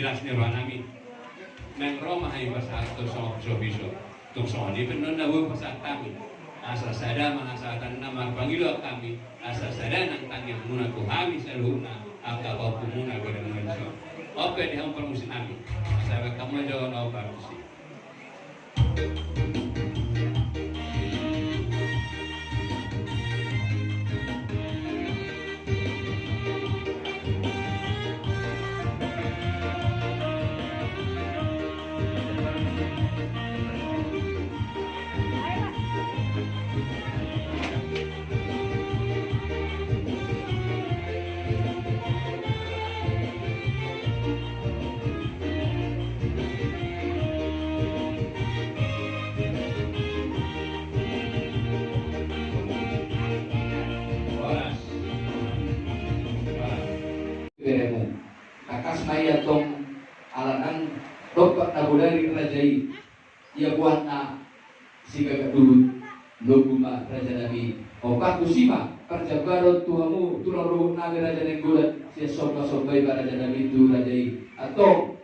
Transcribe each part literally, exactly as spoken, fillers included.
Las ni roha nami. Naeng ro ma hami pasahat tu so piso-piso. Tung songon i pe annon na boi pasahat hami. Asa sada ma hasahatan na marpangidoan hami. Asa sada nang tangiang muna tu hami saluhutna. Angka pahompu muna godang muna dison. Ope di hamu parmusik nami. Asa baen hamu jo na ope parmusik. Horas. Horas. Beremu. Tangkas ma i antong ala nang dompak na bodari raja i. Ia buatna sigagat duhut. Lombu ma raja nami. Opat tusi ma parjambaron tu hamu tulang ruhut nami Raja Nainggolan. Sian somba-somba i ma raja nami tu raja i. Antong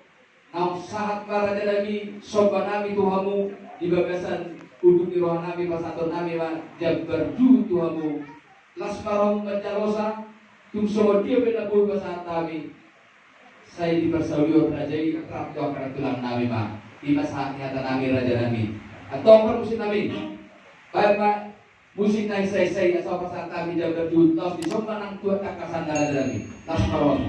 naung sahat ma raja nami somba nami tu hamu di bagasan unduk ni roha nami pasahaton nami ma jambar duhut tu hamu. Las ma roham manjalosa. Tung songon dia pe na boi pasahat hami. Sai diparsaulion raja i rap tu angka tulang nami ma. I ma sahat ni hata nami raja nami. Antong parmusik nami. Baen ma musik na isai-isai asa pasahat hami jambar duhut laos disomba nang tu angka tangkasan na raja nami. Las ma roham.